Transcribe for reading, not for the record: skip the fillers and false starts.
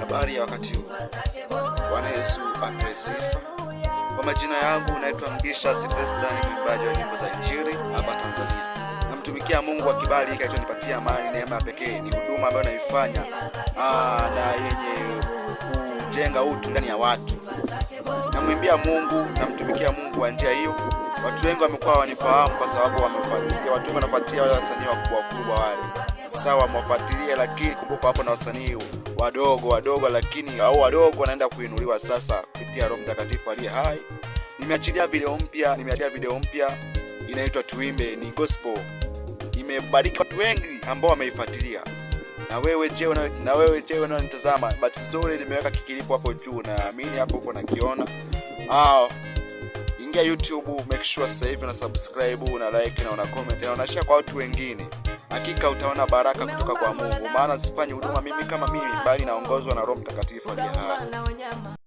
Habari ya wakati huu. Bwana Yesu apewe sifa. Kwa majina yangu naitwa Mgisha Sylvester, ni mwimbaji wa nyimbo za Injili hapa Tanzania. Namtumikia Mungu kwa kibali kilichonipatia amani, neema ya pekee. Ni huduma ambayo naifanya na yenye kujenga utu ndani ya watu. Namwimbia Mungu, namtumikia Mungu kwa njia hiyo. Watu wengi wamekuwa wanifahamu kwa sababu wamefuatilia, watu wengi wanafuatilia wale wasanii wakubwa wakubwa wale, sawa, wamewafuatilia, lakini kumbuka wapo na wasanii wadogo wadogo, lakini au wadogo wanaenda kuinuliwa sasa kupitia Roho Mtakatifu aliye hai. Nimeachilia video mpya inaitwa Tuimbe, ni gospel, imebariki watu wengi ambao wameifuatilia. Na wewe je, unanitazama? Bahati nzuri nimeweka kikilipo hapo juu, naamini hapo uko nakiona. Ingia YouTube, make sure sasa hivi una subscribe, una like na una comment na una share kwa watu wengine. Hakika utaona baraka kutoka kwa Mungu, maana sifanyi huduma mimi kama mimi, bali naongozwa na Roho Mtakatifu aliye hai. Na wanyama.